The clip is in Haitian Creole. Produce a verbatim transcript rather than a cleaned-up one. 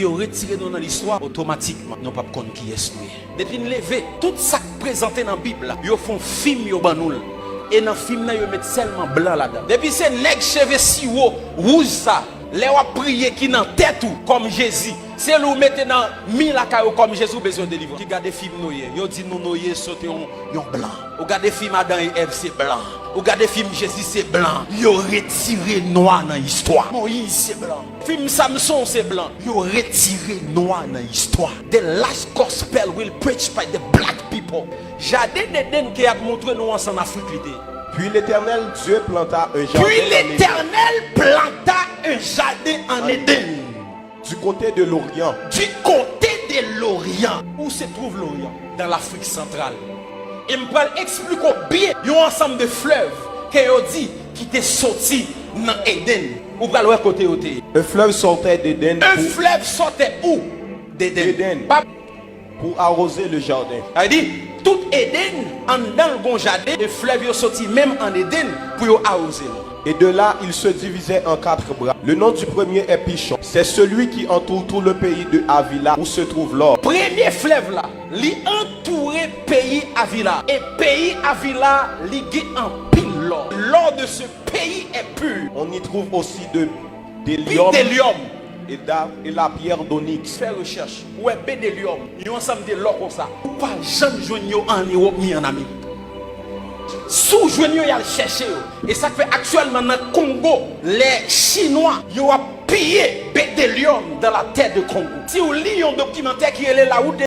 Yo retire nou nan listwa, otomatikman, nou p ap konn kiyès nou ye. Depi n leve, tout sa k prezante nan Bib la, yo fè yon fim, yo ban nou l. E nan fim nan, yo met sèlman blan ladan. Depi se nèg cheve siwo, wouj sa, lè w ap priye ki nan tèt ou, kòm Jezi, se li w mete nan mi lakay ou kòm Jezi, ou bezwen delivrans. Ki gade fim Noye, yo di nou Noye se te yon, yon blan. Ou gade fim Adan e Èv, se blan. Ou gade fim Jezi, se blan. Yo retire nwa nan istwa. Moyiz, se blan. Fim Samson, se blan. Yo retire nwa nan istwa. The last gospel will preach by the black people. Jaden Edenn ke y ap montre nou an, se ann Afrik li te ye. Puis l'Éternel Dieu planta un jardin Puis en Éden, l'Éternel planta un jardin en Éden. Du côté de l'Orient. Du côté de l'Orient. Où se trouve l'Orient? Dans l'Afrique centrale. E m pral eksplike w byen yon ansanm de flèv ke yo di ki te soti nan Edenn. Ou pral wè kote yo te ye. Un fleuve sortait d'Éden Un pour, fleuve sortait où? D'Éden. D'Éden. Pa pour arroser le jardin. Sa vle di, tout Edenn, anndan l gon jaden, e flèv yo soti menm an Edenn pou yo awoze l. Et de là, il se divisait en quatre bras. Le nom du premier est Pishon. C'est celui qui entoure tout le pays de Havila, où se trouve l'or. Premye flèv la, li antoure peyi Avila. E peyi Avila, li gen anpil lò. L'or de ce pays est pur. On y trouve aussi de, d'hélium Bidelyòm. et, d'a- et la pierre d'onyx. Fè rechèch. Ou wè bidelyòm, yon ansanm de lò konsa. Ou pa janm jwenn yo an Ewòp ni an Amerik. Si w jwenn yo, y al chèche yo. E sa k fè aktyèlman nan Kongo, lè Chinwa yo ap piye bidelyòm dans la terre de Congo. Si w li yon dokimantè ki rele La Route des